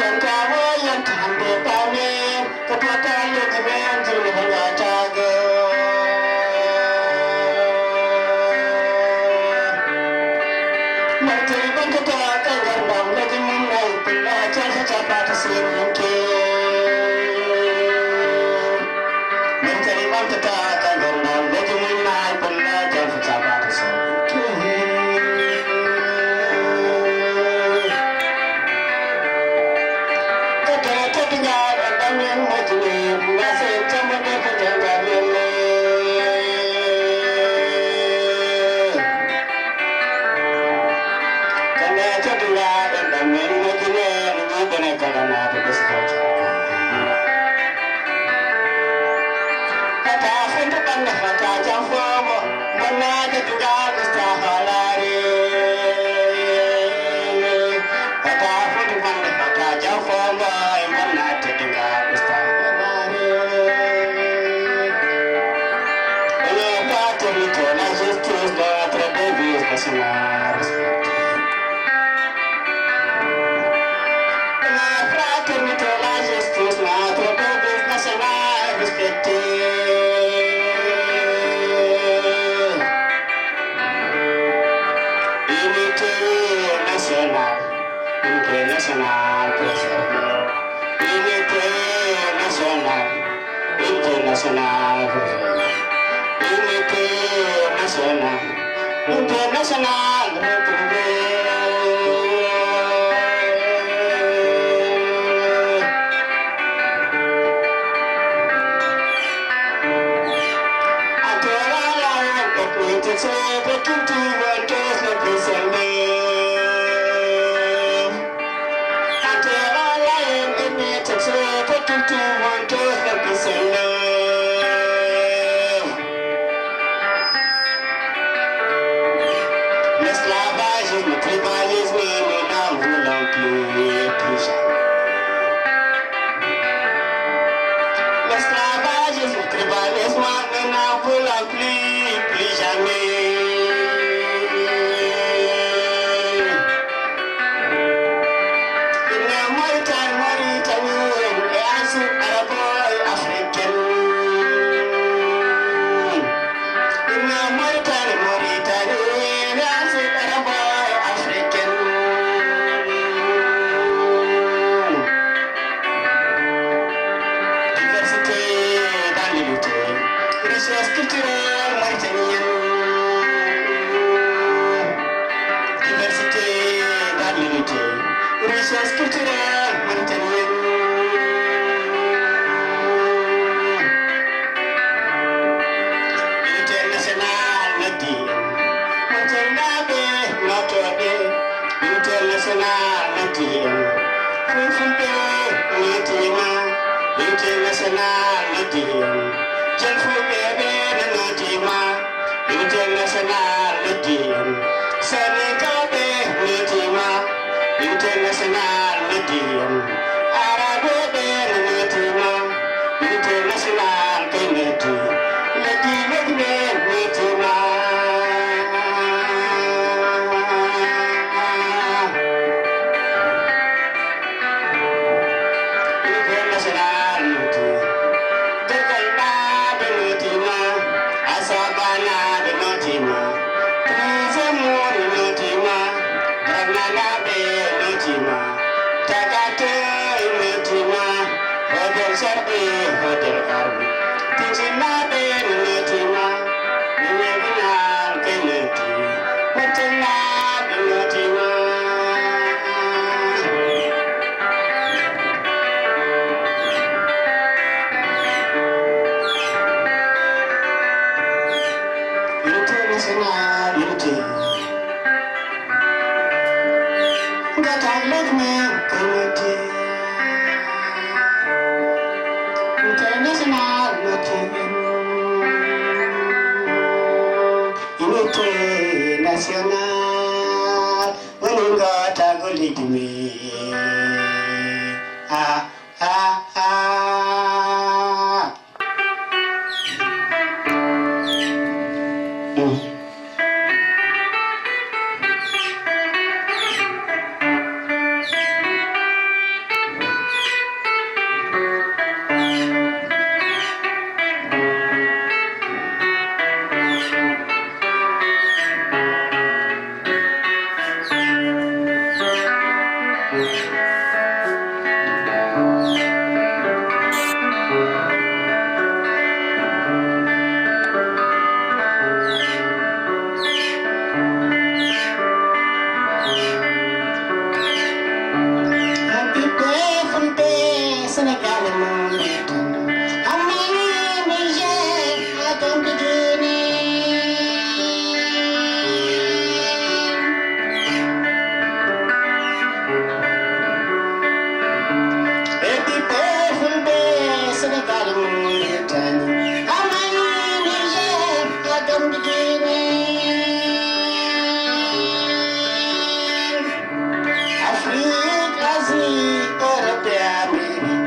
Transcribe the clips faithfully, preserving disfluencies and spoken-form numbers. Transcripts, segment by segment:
Yanta mo yanta hande pame, ko pata leydi men, jimmi ko ngatago. Martiri ɓantata ka ngardam, leydi mum nayi, pulla calfa capata sirrinke. Martiri ɓantata ka ngardam, leydi mum nayi, pulla calfa capata sirrinke. Fata futu bande fata jam fomo, bonna teddugal usta halare. Fata futu bande fata jam fomo, bonna teddugal usta halare. La fraternité, la justice, notre devise nationale. La fraternité, la justice, notre devise nationale respectée. Unité nationale, unité nationale préservée. Unité nationale. International, international, retrouvé. Entre la langue ethnique, c'est de culture, tous les prisonniers. L'esclavagisme, tribalisme, nous n'en voulons plus, plus jamais. L'esclavagisme, tribalisme, nous n'en voulons plus, plus jamais. Une Mauritanie, Mauritanie, et ensuite arabo-africaine. Une Mauritanie, Mauritanie, et ensuite arabo-africaine. Diversité dans l'unité, richesse culturelle mauritanienne. Diversité dans l'unité, richesse culturelle mauritanienne. Unité nationale noddi en, Mauritanie naaɓe, nootooɓe. Unité nationale noddi en, Fulfulde nootiima. Unité nationale noddi en, Jolfuɓe ɓe ne nootiima. Unité nationale noddi en, Soninkooɓe nootiima. Unité nationale noddi en, Aarabe ɓe ne nootiima. Unité nationale kay noddi, noddi, noddi men nootiima. Unité nationale noddi, Deggal naaɓe nootiima, Asaba naaɓe nootiima, Prisonnier nootiima, Darna naaɓe nootiima, Tagate nootiima, Hotel Sharqi, Hotel Gharbi, Tinjinaaɓe nootiima, Minebinal kay nooti, Mauritanie naaɓe nootiima. Unité nationale, unité. Ngata leydi men ko unité. Unité nationale, unité. Unité nationale. Woni ngata ko leydi men. Ah, ah, ah. Mm. Happy birthday, Senegal, Amani Niger, I don't begin. Happy birthday, Senegal, Mauritanie, Amani Niger, I don't begin. Afrique, Asie, Europe, Amérique.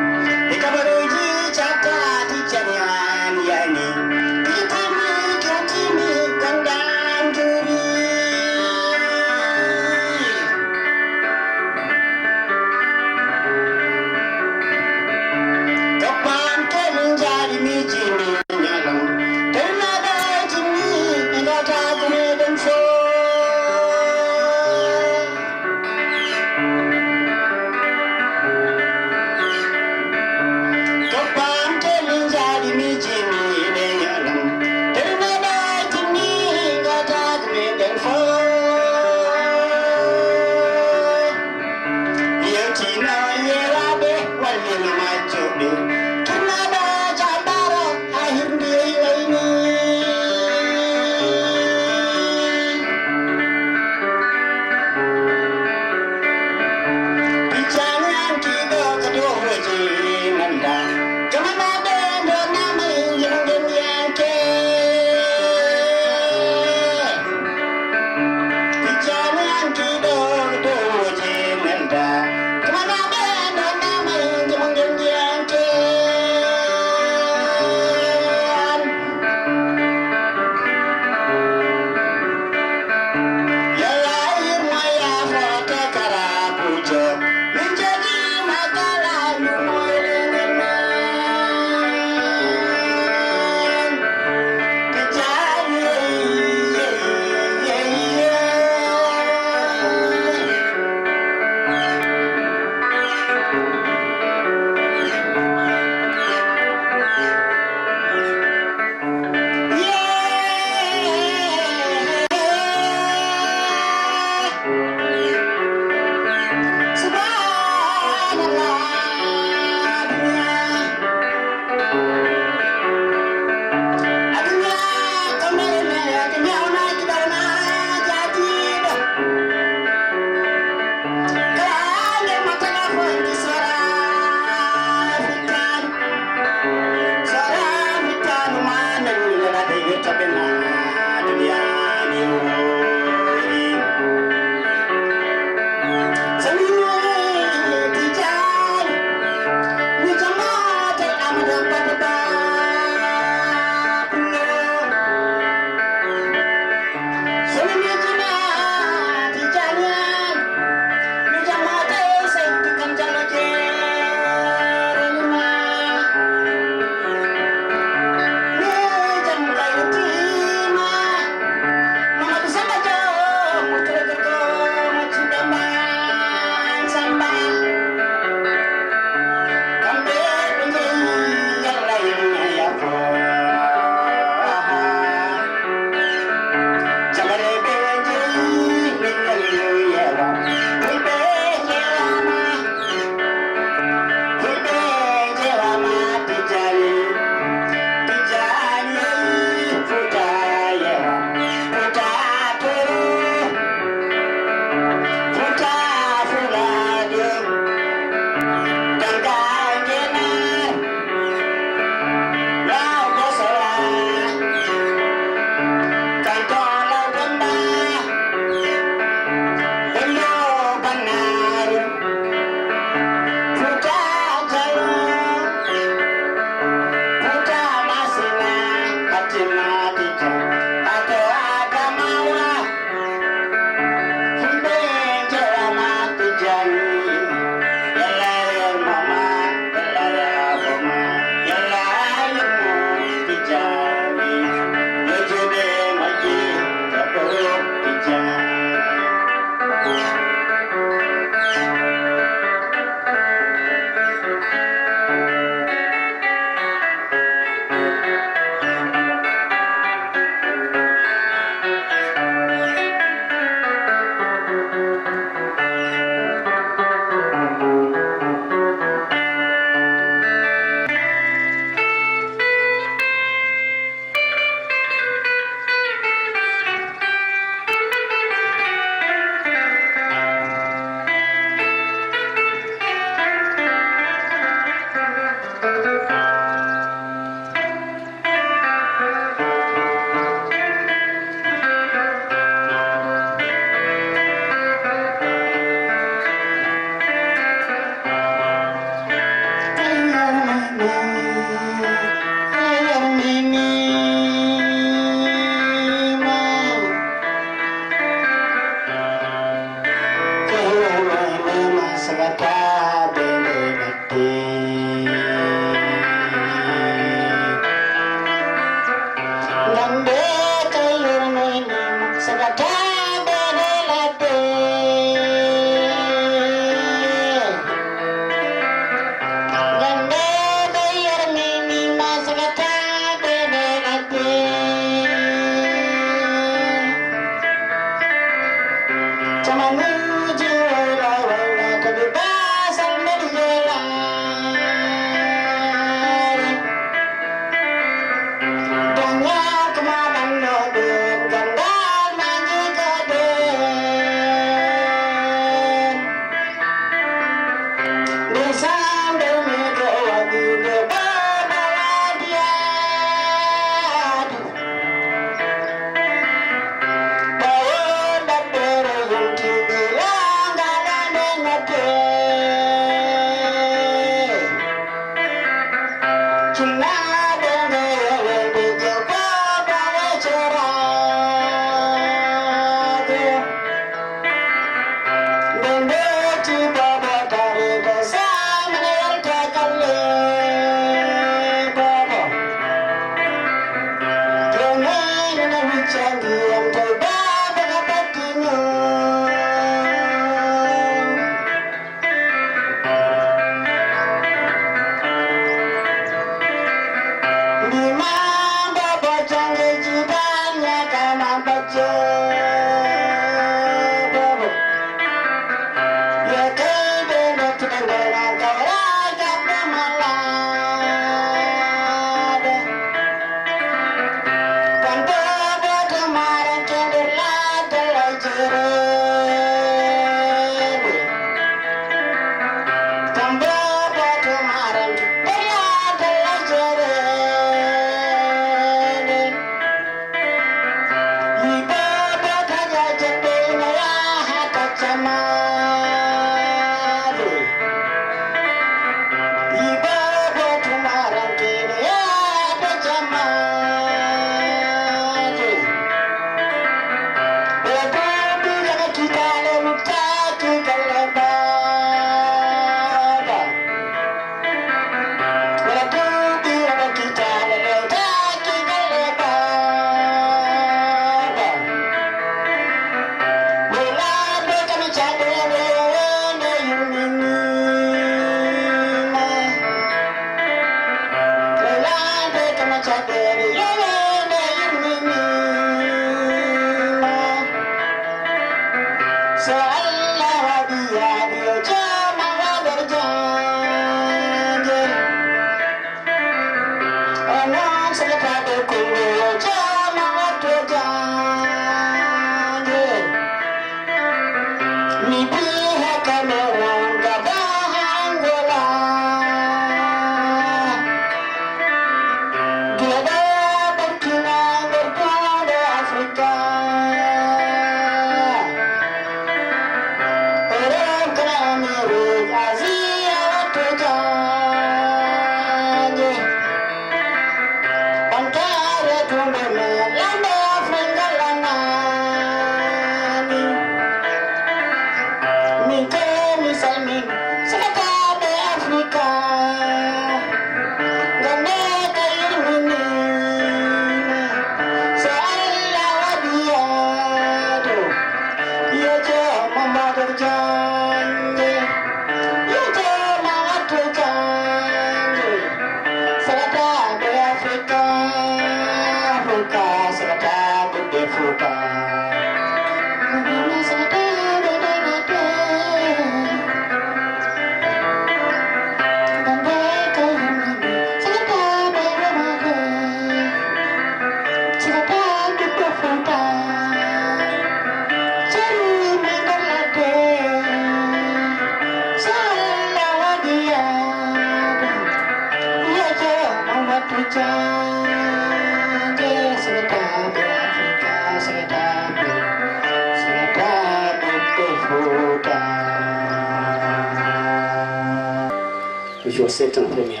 C'est un premier.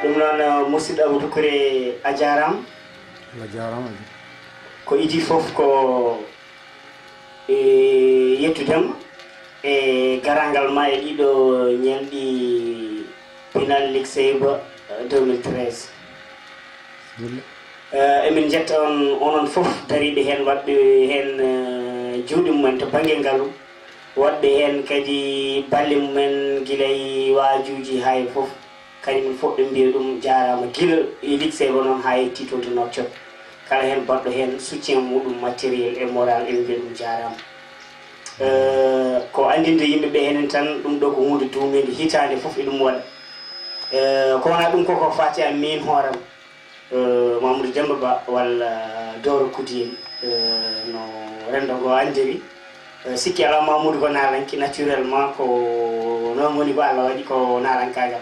Ɗum noon, musidɗo Abou Doucouré, a jaaraama. A jaaraama. Ko idii fof ko e yettude ma e garaangal ma e ɗiɗo ñalɗi pinal Ligue Seyba, eh, deux mille treize. Bismilla. Eh, emin njetta on, onon fof dariiɓe heen, waɗɓe heen, eh, juuɗe mumen to bannge ngalu, waɗɓe heen kadi balle mumen gila e waajuuji haa e fof. Kañum fof ɓe mbiya ɗum jaaraama gila e Ligue Seyba noon haa e Tito to Nouakchott. Kala heen baɗɗo heen soutien muɗum matériel et moral, en mbiya ɗum jaaraama. Eh, ko anndinde yimɓe ɓe enen tan, ɗum ɗo ko huunde duumeende, hitaande fof eɗum waɗa. Eh, ko wonaa ɗum ko ko faati e am miin hooram, eh, Mamadou Demba Ba walla Doro Kudiyel, eh, no renndo ngo anndiri. Eh, sikki alaa, Mamadou ko naalanke, naturellement ko noon woni, ko Allah waɗi ko naalankaagal.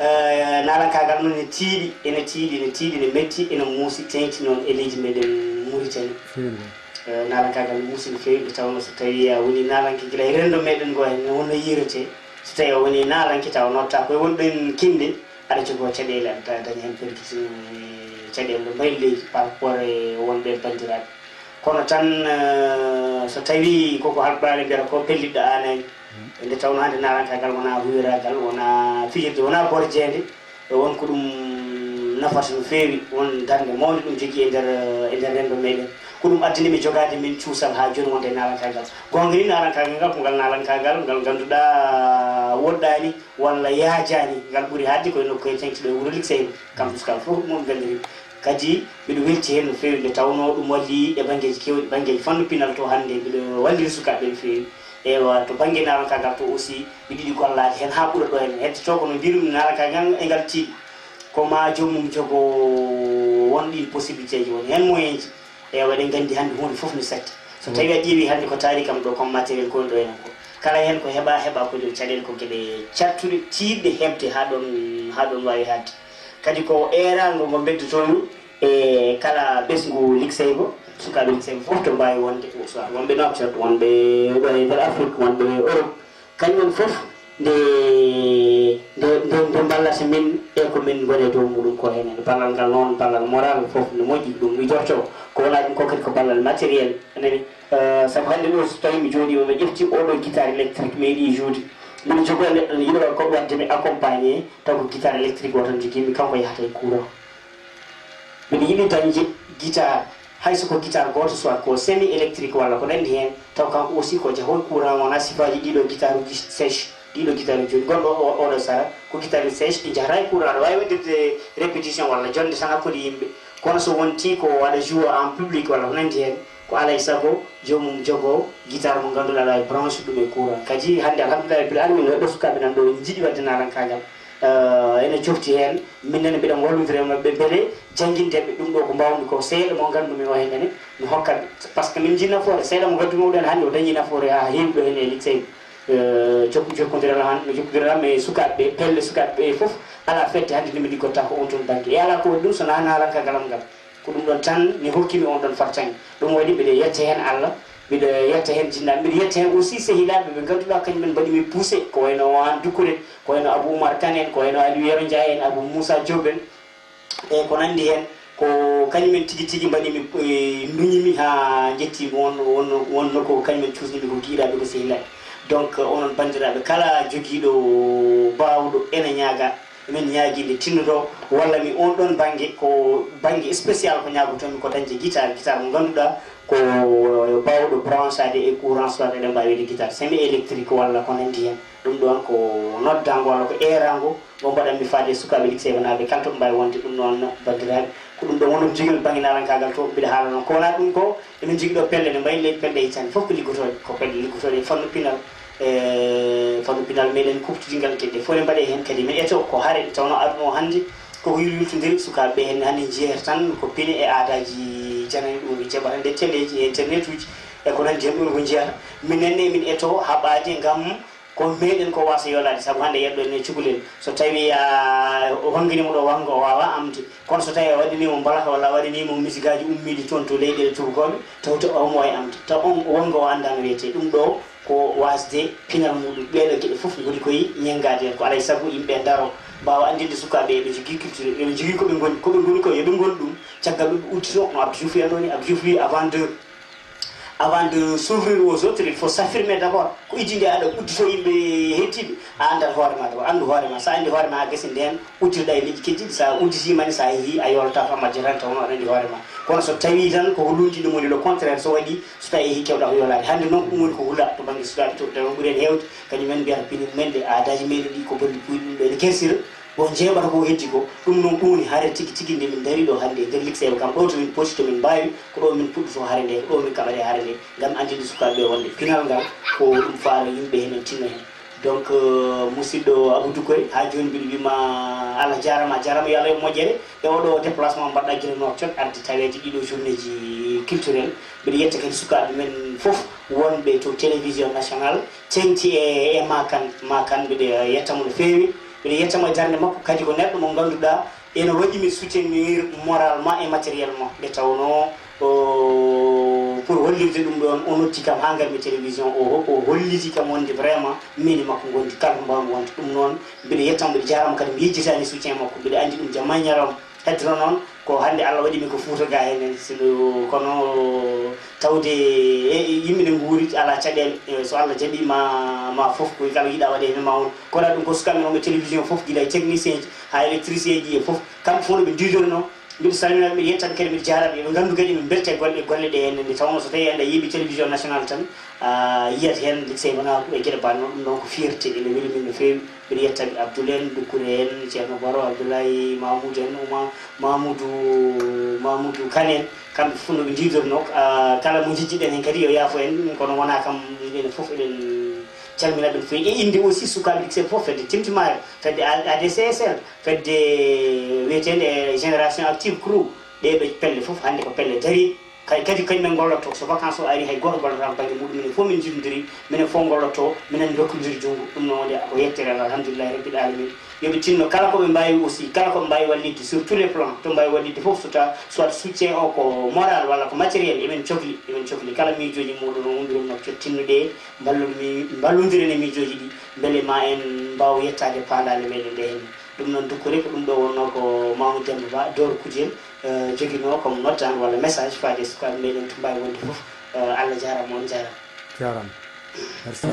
Eh, naalankaagal noon ne tiiɗi, ene tiiɗi, ene tiiɗi, ene metti, ene muusi, teeŋti noon e leydi meɗen Mauritanie. Feewi. Eh, naalankaagal muusi no feewi, nde tawnoo so tawii a woni naalanke gila e renndo meɗen ngo heen, ne wonno yiiretee. So tawii a woni naalanke tawa notta koye wonɓe kinde, aɗa jogoo caɗeele, aɗa daña heen perkisin caɗeele no mbayi leydi par rapport e wonɓe banndiraaɓe. Kono tan, eh, so tawii koko Haalpulaar mbiyata ko pelliɗɗo aanaani, nde tawnoo hannde naalankaagal wonaa huwiraagal, wonaa fijirde, wonaa borjeende, e won ko ɗum nafata no feewi, won darnde mawnde ɗum jogii e nder, e nder renndo meɗen. Ko ɗum addani mi jogaade min cuusal haa jooni wonde e naalankaagal. Goonga ni, naalankaagal ngal ko ngal naalankaagal ngal ngannduɗaa woɗɗaani walla yaajaani, ngal ɓuri haaɗde koye nokku he teeŋti ɗo e wuro Likseyba. Kam cuusal fof ko ɗum woni ganndiri. Kadi mbiɗo welti heen no feewi nde tawnoo ɗum walli e banngeeji keewɗi, banngeeji fannu pinal to hannde mbiɗo walliri sukaaɓe no feewi. Ewa, to bannge naalankaagal to aussi, ɓe ɗiɗi gollaade heen haa ɓura ɗo heen. Heddoto ko no mbiɗum, naalankaagal e ngal tiiɗi. Ko ma joomum jogo won ɗiin possibilité ji, woni heen moyen ji. Ewa, eɗen nganndi hannde huunde fof no satti. So tawii a ƴeewii hannde ko taari kam ɗo, comme matériel ko woni ɗo heen ko. Kala heen ko heɓaa, heɓaa ko nder caɗeele, ko geɗe cattuɗe, tiiɗɗe heɓde haa ɗoon, haa ɗoon waawi haaɗde. Kadi ko eeraango ngo mbeddotonoo e kala ɓesngu Likseyba, sukaaɓe Likseyba fof to mbaawi wonde, soit wonɓe Nouakchott, wonɓe ɗo e nder Afrique, wonɓe Europe, kañum en fof nde, nde, nde, nde mballata min e ko min ngoni e dow muɗum ko heen. Ballal ngal noon, ballal moral fof no moƴƴi, ɗum mi jorto. Ko wonaa ɗum ko kadi ko ballal matériel, a nani? Eh, sabu hannde ɗo so tawii mi jooɗiima, mi ƴefti oɗo guitare électrique, mi yiɗi joude. Mbiɗo jogoo neɗɗo ne yiɗo ko waɗde mi accompagné, taw ko guitare électrique o tan jogiimi, kanko yahata e courant. Mbiɗo yiɗi dañde guitare, hay so ko guitare gooto, soit ko semi électrique walla ko nanndi heen, taw kanko aussi ko jahoowo e courant, wonaa sifaaji ɗiɗo guitare uji sèche, ɗiɗo guitare uji jooni. Gonɗo o, oɗo sara, ko guitare sèche, ɗi njahataa e courant, aɗa waawi waɗirde répétition walla jonnde tan hakkunde yimɓe. Kono so wontii ko aɗa joue en public walla ko nanndi heen, ko alaa e sago joomum jogoo guitare mo ngannduɗaa aɗa waawi branche ɗum e courant. Kadi hannde, alhamdulillahi rabbil alamina, neɗɗo sukaaɓe nan ɗo ene njiɗi waɗde naalankaagal. Eh, ene cofti heen, min nene mbiɗa wallondira e maɓɓe mbele jannginde ɓe ɗum ɗo ko mbaawmi ko, seeɗa mo nganndumi o heen ene mi hokka ɓe. Par ce que min njiɗi nafoore, seeɗa mo nganndumi o ɗon hannde o dañii nafoore haa heewi ɗo heen e Likseyba. Eh, jokku-, jokkondiral han, no jokkondiral am e sukaaɓe ɓe, pelle sukaaɓe ɓe fof, alaa fedde hannde nde mi liggotta ko oon toon bannge. E alaa ko waɗi ɗum so wonaa naalankaagal am ngal. Ko ɗum ɗon tan ne hokki mi oon ɗon fartaŋŋe. Ɗum waɗi mbiɗo yetta heen Allah, mbiɗo yetta heen jinnaaɓe, mbiɗo yetta heen aussi sehilaaɓe ɓe ngannduɗaa kañum en mbaɗi mi poussé, ko wayno aan Doucouré, ko wayno Abou Oumar Kane en, ko wayno Aliou Yero Ndiaye en, Abou Moussa Diop en, e ko nanndi heen. Ko kañum en tigi tigi mbaɗi mi, eh, nduñi mi haa njetti mi won, won, wonno ko kañum en cuusni mi ko giɗaaɓe, ko sehilaaɓe. Donc, onon banndiraaɓe, kala jogiiɗo baawɗo ene ñaaga Emin ñaagii nde tinndotoo, walla mi oon ɗoon bannge, ko bannge spécial ko ñaagotonmi ko dañde guitare, guitare mo ngannduɗaa ko baawɗo branchade e courant, soit eɗen mbaawi wiide guitare semi électrique walla ko nanndi heen. Ɗum ɗoon ko noddaango walla ko eeraango ngo mbaɗanmi faade e sukaaɓe Likseebanaaɓe kala to ɓe mbaawi wonde. Ɗum noon, banndiraaɓe, ko ɗum ɗoon wonno jogii bannge naalankaagal to mbiɗa haala noon. Ko wonaa ɗum ko, emin njogii ɗo pelle ne mbayi leydi, pelle hitaande fof ko liggotooɗe, ko pelle liggotooɗe e fannu pinal, e fannu pinal meɗen kuuɓtudi ngal, geɗe ɗe fof ne mbaɗee heen. Kadi min eto ko hare nde tawnoo aduna o hannde koko yul-, yultondiri, sukaaɓe ɓe heen hannde njiyata tan ko pine e aadaaji janani ɗum, ɓe njaɓata nde teleeji e internet uji e ko nanndi heen, ɗum ko njiyata. Minen ne emin eto haɓaade ngam ko meɗen ko waasa yolaade, sabu hannde yeɗɗo en e cukalel, so tawii a wannginii mo ɗo wanngo, o waawaa amde. Kono so tawii a waɗinii mo mbalaka walla a waɗinii mo misigaaji ummiiɗi toon to leyɗeele tuubakooɓe, tawde omo waawi amde. Taw on wanngo o anndaa no wiyetee. Ɗum ɗo ko waasde pinal muɗum. Ɗeeɗo geɗe fof ngoni koye ñenngaade heen. Ko alaa e sago yimɓe ndaro, mbaawa anndinde sukaaɓe eɓe njogii culture, eɓe njogii ko ɓe ngoni, ko ɓe ngoni ko yo ɓe ngon ɗum. Caggal ɗum ɓe udditoo, no Abdou Diouf wiyatnoo ni, Abdou Diouf wii, avant de, avant de s'ouvrir aux autres, il faut s'affirmer d'abord. Ko idii nde aɗa udditoo yimɓe heedtiiɓe, a anndat hoore ma d'abord, anndu hoore ma. So a anndi hoore ma, a gasi ndeen, udditaa e leƴƴi keddiiɗi. So a udditiima ni, so a yehii, a yoolataako, a majjataa, tawnoo aɗa anndi hoore ma. Kono so tawii tan koko luulndiiɗo woni le contraire, so waɗii, so tawii yehii, keewɗaa ko yoolaade. Hannde noon ko ɗum woni ko hula to bannge sukaaɓe to, tawi ɓuri heen heewde, kañum en mbiyata pine mumen ɗe, aadaaji meɗen ɗi, ko bonɗi puuyɗi ɗum ɗo ene kersira. Ko njeeɓata ko heddi ko, ɗum noon, ɗum woni hare tigi tigi nde min ndarii ɗo hannde e nder Likseeɓe kam, ɗo to min poti, to min mbaawi, ko ɗo min puɗɗotoo hare nde, ko ɗo min kaɓatee hare nde, ngam anndinde sukaaɓe ɓe wonde pinal ngal ko ɗum faalo yimɓe heen, en tinno heen. Donc, euh, musidɗo Abou Doucouré, haa jooni mbiɗo wiy ma Allah jaaraama, a jaaraama, yo Allah yoɓ moƴƴere e oɗo déplacement mbaɗɗa gila Nouakchott arde taweede ɗiɗo journée ji culturelle. Mbiɗo yetta kadi sukaaɓe men fof wonɓe to télévision nationale, teŋti e, e Makan. Makan, mbiɗo yetta mo no feewi. Mbiɗo yetta mo e darnde makko, kadi ko neɗɗo mo ngannduɗaa ene waɗi mi soutenir moralement et matériellement. Nde tawnoo, o, pour hollirde ɗum ɗoon, o noddi kam haa ngarmi télévision, o, o holliti kam wonde vraiment min e makko ngondi, kala ko mbaawmi wonde. Ɗum noon, mbiɗo yetta mo, mbiɗo jaaraama, kadi mi yejjitaani soutien makko. Mbiɗo anndi ɗum jamma e ñalawma. Heddoro noon, ko hannde Allah waɗi min ko Fuuta gaa heen, en, sino kono tawde, e, e, yimɓe ne nguuri alaa caɗeele. E, so Allah jaɓii ma, ma fof, ko kala yiɗaa waɗe heen ma won. Kono ɗum ko sukaaɓe men wonɓe télévision fof, gila e technicien ji haa électricien ji e fof, kamɓe fof no ɓe ndiidornoo. Mbiɗo salmina ɓe, mbiɗo yetta ɓe kadi, mbiɗo jaara ɓe. Eɓe nganndu kadi eɓe mbelta e golle, golle ɗe heen. Nde tawnoo so tawii aɗa yiiɓi télévision nationale tan, a yiyat heen Likseeɓe wonaa ko e geɗe mbaɗnoo. Ɗum noon ko fierté, ene weli min no feewi. Mbiɗo yetta ɓe, Abdoul en, Doucouré en, Ceerno Baro, Abdoulaye, Mamoudou en, Oumar, Mamoudou, Mamoudou Kane en, kamɓe fof no ɓe ndiidornoo. Ah, kala mo njejjitɗen heen kadi yo yaafo en, kono wonaa kam, minen fof eɗen calmina ɓe no feewi. E innde aussi sukaaɓe Likseeɓe fof, fedde Timtimaare, fedde A D C S L, fedde wiyeteende Génération Active Crew, ɗee ɗo pelle fof hannde ko pelle dariiɗe. Kay-, kadi kañum en ngollotoo, so vacance o arii, hay gooto gollataako bannge muɗum. Minen fof min njillondirii, minen fof ngollotoo, minen ndokkondiri junngo. Ɗum noon wonde ko yettere Allah, alhamdulillahi rabbil alamina. Yo ɓe tinno kala ko ɓe mbaawi aussi, kala ko ɓe mbaawi wallitde sur tous les plans, to mbaawi wallitde fof, so ta-, soit soutien o ko moral walla ko matériel, emin cokli, emin cokli kala miijooji muɗum o wondiron no tinno ɗe, mballon mi-, mballondiren e miijooji ɗi, mbele ma en mbaaw yettaade paandaale meɗen ɗe heen. Ɗum noon, Doucouré, ko ɗum ɗo wonnoo ko Mamoudou Demba Ba, Doro Kudiyel, eh, joginoo comme noddaango walla message faade e sukaaɓe meɗen to mbaawi wonde fof. Eh, Allah jaaraama, on jaaraama. Jaaraama. Merci.